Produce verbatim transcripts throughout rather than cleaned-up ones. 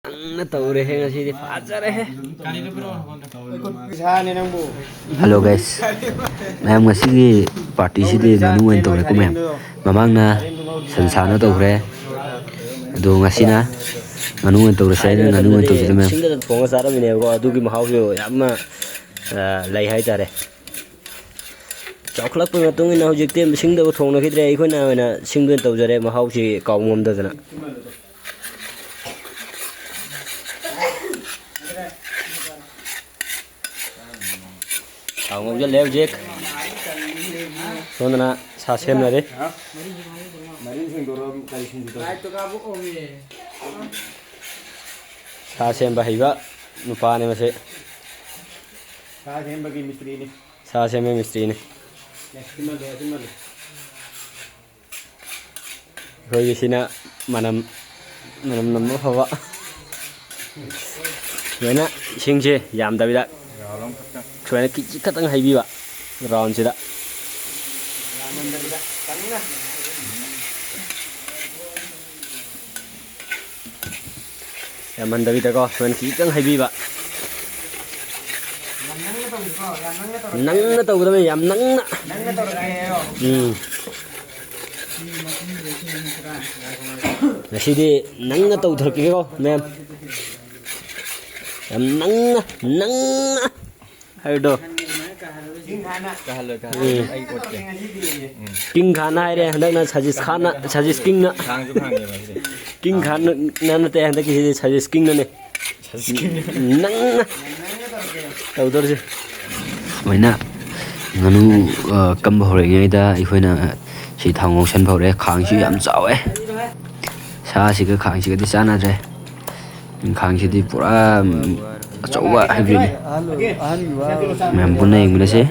ꯅꯪꯅ ꯇꯧꯔꯦꯍꯦ ꯉꯁꯤꯗꯤ, ꯐꯖꯔꯦꯍꯦ꯫ ꯄꯩꯁꯥꯅꯦ ꯅꯪꯕꯨ꯫ Hello guys, ꯃꯌꯥꯝ, ꯉꯁꯤꯒꯤ ꯄꯥꯔꯇꯤꯁꯤꯗꯤ ꯉꯥꯅꯨ ꯑꯣꯏꯅ ꯇꯧꯔꯦꯀꯣ ꯃꯌꯥꯝ꯫ ꯃꯃꯥꯡꯅ ꯁꯟꯁꯥꯅ ꯇꯧꯈ꯭ꯔꯦ, ꯑꯗꯣ ꯉꯁꯤꯅ ꯉꯥꯅꯨ ꯑꯣꯏꯅ ꯇꯧꯔꯁꯦ ꯍꯥꯏꯅ ꯉꯥꯅꯨ ꯑꯣꯏꯅ ꯇꯧꯁꯤꯗ ꯃꯌꯥꯝ꯫ ꯁꯤꯡꯗ ꯊꯣꯡꯉ ꯆꯥꯔꯝꯃꯤꯅꯦꯕꯀꯣ, ꯑꯗꯨꯒꯤ ꯃꯍꯥꯎꯁꯨ ꯌꯥꯝꯅ, ꯑ, ꯂꯩ ꯍꯥꯏꯇꯥꯔꯦ꯫ ꯆꯥꯎꯈꯠꯂꯛꯄꯒꯤ ꯃꯇꯨꯡ ꯏꯟꯅ ꯍꯧꯖꯤꯛꯇꯤ ꯁꯤꯡꯗꯕꯨ ꯊꯣꯡꯅꯈꯤꯗ꯭ꯔꯦ, ꯑꯩꯈꯣꯏꯅ ꯑꯣꯏꯅ ꯁꯤꯡꯗ ꯑꯣꯏꯅ ꯇꯧꯖꯔꯦ, ꯃꯍꯥꯎꯁꯤ ꯀꯥꯎ ꯉꯝꯗꯗꯅ꯫ ꯊꯥꯎ ꯉꯧꯁꯤꯜꯂꯦ ꯍꯧꯖꯤꯛ꯫ ꯁꯣꯝꯗꯅ ꯁꯥ ꯁꯦꯝꯅꯔꯤ꯫ ꯁꯥ ꯁꯦꯝꯕ ꯍꯩꯕ ꯅꯨꯄꯥꯅꯦ ꯃꯁꯤ꯫ ꯁꯥ ꯁꯦꯝꯕꯒꯤ ꯃꯤꯁꯇ꯭ꯔꯤꯅꯤ꯫ ꯁꯥ ꯁꯦꯝꯕ ꯃꯤꯁꯇ꯭ꯔꯤꯅꯤ꯫ ꯑꯩꯈꯣꯏꯒꯤꯁꯤꯅ ꯃꯅꯝ, ꯃꯅꯝ ꯅꯝꯕ ꯐꯕ꯫ ꯁꯨꯃꯥꯏꯅ ꯏꯁꯤꯡꯁꯦ ꯌꯥꯝꯗꯕꯤꯗ ꯁꯨꯃꯥꯏꯅ ꯈꯤꯖꯤꯛ ꯈꯛꯇꯪ ꯍꯩꯕꯤꯕ ꯔꯥꯎꯟꯁꯤꯗ꯫ ꯌꯥꯝꯍꯟꯗꯕꯤꯗꯀꯣ, ꯁꯨꯃꯥꯏꯅ ꯈꯤꯖꯤꯛꯇꯪ ꯍꯩꯕꯤꯕ꯫ ꯅꯪꯅ ꯇꯧꯒꯗꯕꯅꯤ, ꯌꯥꯝ ꯅꯪꯅ꯫ ꯎꯝ꯫ ꯉꯁꯤꯗꯤ ꯅꯪꯅ ꯇꯧꯊꯔꯛꯀꯦꯀꯣ, ꯃꯦꯝ꯫ ꯌꯥꯝ ꯅꯪꯅ, ꯅꯪꯅ ꯍꯥꯏꯕꯗꯣ꯫ ꯀꯥꯍꯜꯂꯣꯏ, ꯀꯥꯍꯜꯂꯣꯏ꯫ ꯎꯝ꯫ ꯑꯩ ꯑꯣꯠꯀꯦ꯫ ꯎꯝ꯫ ꯀꯤꯡ ꯈꯥꯟꯅ ꯍꯥꯏꯔꯦ, ꯍꯟꯗꯛꯅ ꯁꯖꯤꯁ ꯈꯥꯟꯅ, ꯁꯖꯤꯁ ꯀꯤꯡꯅ꯫ ꯈꯥꯡꯁꯨ ꯈꯥꯡꯉꯦꯕ ꯁꯤꯗꯤ꯫ ꯀꯤꯡ ꯈꯥꯟꯅ ꯅꯠꯇꯦ, ꯍꯟꯗꯛꯀꯤꯁꯤꯗꯤ ꯁꯖꯤꯁ ꯀꯤꯡꯅꯅꯦ꯫ ꯁꯖꯤꯁ ꯀꯤꯡꯅ꯫ ꯅꯪꯅ ꯇꯧꯗꯧꯔꯤꯁꯦ꯫ ꯁꯨꯃꯥꯏꯅ ꯉꯥꯅꯨ, ꯑ, ꯀꯝꯕ ꯍꯧꯔꯛꯏꯉꯩꯗ ꯑꯩꯈꯣꯏꯅ ꯁꯤ ꯊꯥꯎ ꯉꯧꯁꯟꯕ ꯍꯧꯔꯦ꯫ ꯈꯥꯡꯁꯤ ꯌꯥꯝ ꯆꯥꯎꯋꯦ꯫ ꯁꯥꯁꯤꯒ ꯈꯥꯡꯁꯤꯒꯗꯤ ꯆꯥꯟꯅꯗ꯭ꯔꯦ꯫ ꯈꯥꯡꯁꯤꯗꯤ ꯄꯨꯔꯥ, ꯎꯝ, ꯑꯆꯧꯕ ꯍꯥꯏꯕꯗꯨꯅꯤ꯫ ꯃꯌꯥꯝ ꯄꯨꯟꯅ ꯌꯦꯡꯃꯤꯟꯅꯁꯦ꯫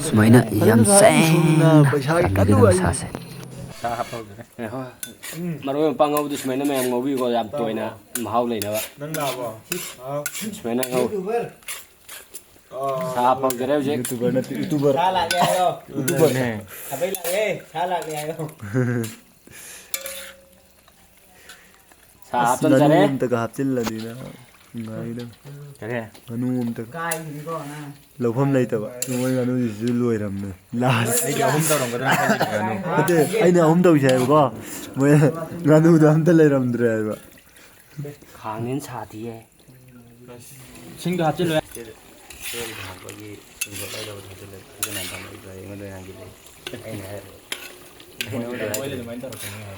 ꯁꯨꯃꯥꯏꯅ ꯌꯥꯝ ꯁꯦꯡꯅ ꯀꯥꯝꯕꯤꯒꯗꯕ ꯁꯥꯁꯦ꯫ ꯃꯔꯣꯏ ꯃꯄꯥꯡ ꯉꯧꯕꯗꯤ ꯁꯨꯃꯥꯏꯅ ꯃꯌꯥꯝ ꯉꯧꯕꯤꯀꯣ, ꯌꯥꯝ ꯇꯣꯏꯅ ꯃꯍꯥꯎ ꯂꯩꯅꯕ꯫ ꯅꯪ ꯂꯥꯛꯑꯕꯣ? ꯁꯨꯃꯥꯏꯅ ꯉꯧ꯫ ꯁꯥ ꯍꯥꯞꯄ ꯍꯧꯖꯔꯦ ꯍꯧꯖꯤꯛ꯫ YouTuber ꯅꯠꯇꯦ, YouTuber꯫ ꯁꯥ ꯂꯥꯛꯂꯦ ꯍꯥꯏꯌꯣ꯫ YouTuber꯫ ꯈꯥꯕꯩ ꯂꯥꯛꯂꯦ, ꯁꯥ ꯂꯥꯛꯂꯦ ꯍꯥꯏꯌꯣ꯫ ꯁꯥ ꯑꯁ, ꯍꯥꯞꯆꯟꯖꯔꯦ꯫ ꯉꯥꯅꯨ ꯑꯝꯇꯒ ꯍꯥꯞꯆꯤꯜꯂꯗꯤꯅ ꯅꯨꯡꯉꯥꯏꯒꯗꯕꯅꯤ꯫ ꯀꯔꯤ? ꯉꯥꯅꯨ ꯑꯝꯇꯒ꯫ ꯀꯥꯏꯒꯤꯅꯤꯀꯣ ꯅꯪ? ꯂꯧꯐꯝ ꯂꯩꯇꯕ꯫ ꯃꯣꯏ ꯉꯥꯅꯨꯁꯤꯁꯨ ꯂꯣꯏꯔꯝꯅꯦ꯫ ꯂꯥꯁ꯫ ꯑꯩꯗꯤ ꯑꯍꯨꯝ ꯇꯧꯔꯝꯒꯗ꯭ꯔꯥ ꯈꯜꯂꯤꯅꯦ ꯉꯥꯅꯨ꯫ ꯅꯠꯇꯦ, ꯑꯩꯅ ꯑꯍꯨꯝ ꯇꯧꯁꯦ ꯍꯥꯏꯕꯀꯣ꯫ ꯃꯣꯏ ꯉꯥꯅꯨꯗꯣ ꯑꯝꯇ ꯂꯩꯔꯝꯗ꯭ꯔꯦ ꯍꯥꯏꯕ꯫ ꯈꯥꯡꯅꯦꯅ ꯁꯥꯊꯤꯌꯦ꯫ ꯏꯁꯤꯡꯗꯣ ꯍꯥꯞꯆꯤꯜꯂꯣ꯫ ꯇꯦꯜ-, ꯇꯦꯜꯒꯤ ꯍꯥꯞꯄꯒꯤ ꯁꯤꯡꯗꯣ ꯂꯣꯏꯅꯕ ꯊꯥꯖꯤꯜꯂꯦ꯫ ꯑꯗꯨꯅ ꯇꯥꯃꯣ ꯏꯕ꯭ꯔꯥꯍꯤꯝ ꯑꯗꯨ ꯉꯥꯡꯒꯤꯗꯦ꯫ ꯑꯩꯅ ꯍꯥꯏꯕ꯫ ꯑꯩꯅ ꯍꯥꯏꯕ꯫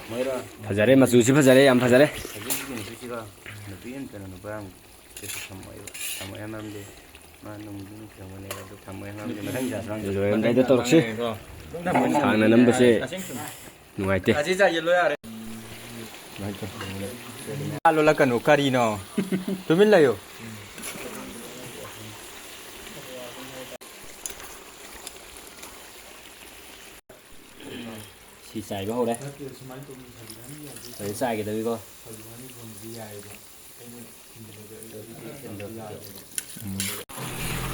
ꯃꯣꯏꯔꯣ? ꯐꯖꯔꯦ, ꯃꯆꯨꯁꯤ ꯐꯖꯔꯦ, ꯌꯥꯝ ꯐꯖꯔꯦ꯫ ꯍꯧꯖꯤꯛꯀꯤ ꯅꯨꯄꯤꯁꯤꯒ ꯅꯨꯄꯤ ꯑꯃꯇꯅ ꯅꯨꯄꯥ ꯑꯃ ꯀꯩꯁꯨ ꯊꯝꯃꯣꯏꯕ꯫ ꯊꯝꯃꯣꯏ ꯍꯥꯏꯕ ꯃꯔꯝꯗꯤ ꯃꯥ ꯅꯨꯡꯗꯤ ꯅꯨꯡꯁꯤꯔꯝꯒꯅꯦꯕ, ꯑꯗꯨ ꯊꯝꯃꯣꯏ ꯍꯥꯏꯕ ꯃꯔꯝꯗꯤ ꯃꯊꯪ ꯂꯣꯏꯔꯝꯗꯥꯏꯗ ꯇꯧꯔꯛꯁꯤ꯫ ꯁꯥꯡꯅ ꯅꯝꯕꯁꯦ ꯅꯨꯡꯉꯥꯏꯇꯦ꯫ ꯑꯁꯤ ꯆꯥꯏꯁꯤꯜꯂꯣ ꯌꯥꯔꯦ꯫ ꯂꯣꯜꯂꯛꯀꯅꯨ, ꯀꯔꯤꯅꯣ? ꯇꯨꯃꯤꯟ ꯂꯩꯌꯨ꯫ ꯁꯤ ꯆꯥꯏꯕ ꯍꯧꯔꯦ꯫ ꯍꯧꯖꯤꯛ ꯆꯥꯏꯒꯗꯧꯔꯤꯀꯣ꯫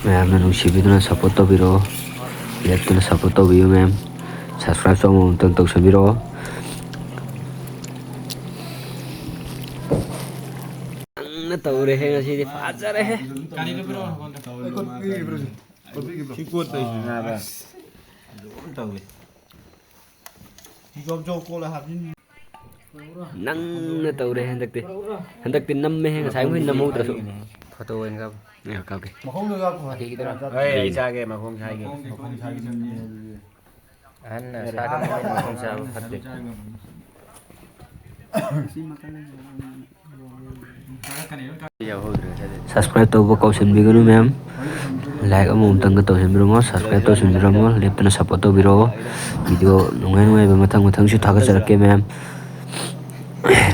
ꯃꯌꯥꯝꯅ ꯅꯨꯡꯁꯤꯕꯤꯗꯨꯅ support ꯇꯧꯕꯤꯔꯛꯑꯣ꯫ ꯂꯦꯞꯇꯅ support ꯇꯧꯕꯤꯌꯨ ꯃꯌꯥꯝ꯫ Subscribe ꯁꯨ ꯑꯃꯃꯝꯇꯪ ꯇꯧꯁꯟꯕꯤꯔꯛꯑꯣ꯫ ꯅꯪꯅ ꯇꯧꯔꯦꯍꯦ ꯉꯁꯤꯗꯤ, ꯐꯖꯔꯦꯍꯦ꯫ ꯁꯤ ꯀꯣꯠꯄꯩꯁꯨ ꯅꯥꯕ꯫ ꯑꯗꯨꯝ ꯇꯧꯏ꯫ ꯅꯪꯅ ꯇꯧꯔꯦ ꯍꯟꯗꯛꯇꯤ꯫ ꯍꯟꯗꯛꯇꯤ ꯅꯝꯃꯦꯍꯦ, ꯉꯁꯥꯏ ꯃꯈꯣꯏ ꯅꯝꯍꯧꯗ꯭ꯔꯁꯨ꯫ ꯐꯣꯇꯣ ꯑꯣꯏꯅ ꯀꯥꯞꯄꯨ꯫ ꯑꯦ, ꯀꯥꯞꯀꯦ꯫ ꯍꯣꯏ, ꯑꯩ ꯆꯥꯒꯦ ꯃꯈꯣꯡ ꯁꯥꯏꯒꯦ꯫ ꯑꯍꯟꯅ ꯁꯥꯒꯟꯕ ꯃꯈꯣꯡ ꯆꯥꯕ ꯐꯠꯇꯦ꯫ Subscribe ꯇꯧꯕ ꯀꯥꯎꯁꯤꯟꯕꯤꯒꯅꯨ ꯃꯌꯥꯝ꯫ Like ꯑꯃꯃꯝꯇꯪꯒ ꯇꯧꯁꯤꯟꯕꯤꯔꯝꯃꯣ, subscribe ꯇꯧꯁꯤꯟꯕꯤꯔꯝꯃꯣ, ꯂꯦꯞꯇꯅ support ꯇꯧꯕꯤꯔꯛꯑꯣ꯫ Video ꯅꯨꯡꯉꯥꯏ ꯅꯨꯡꯉꯥꯏꯕ ꯃꯊꯪ ꯃꯊꯪꯁꯨ ꯊꯥꯒꯠꯆꯔꯛꯀꯦ ꯃꯌꯥꯝ꯫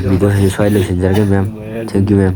Video ꯁꯤ ꯁ꯭ꯋꯥꯏ ꯂꯣꯏꯁꯤꯟꯖꯔꯒꯦ ꯃꯌꯥꯝ꯫ Thank you ꯃꯌꯥꯝ꯫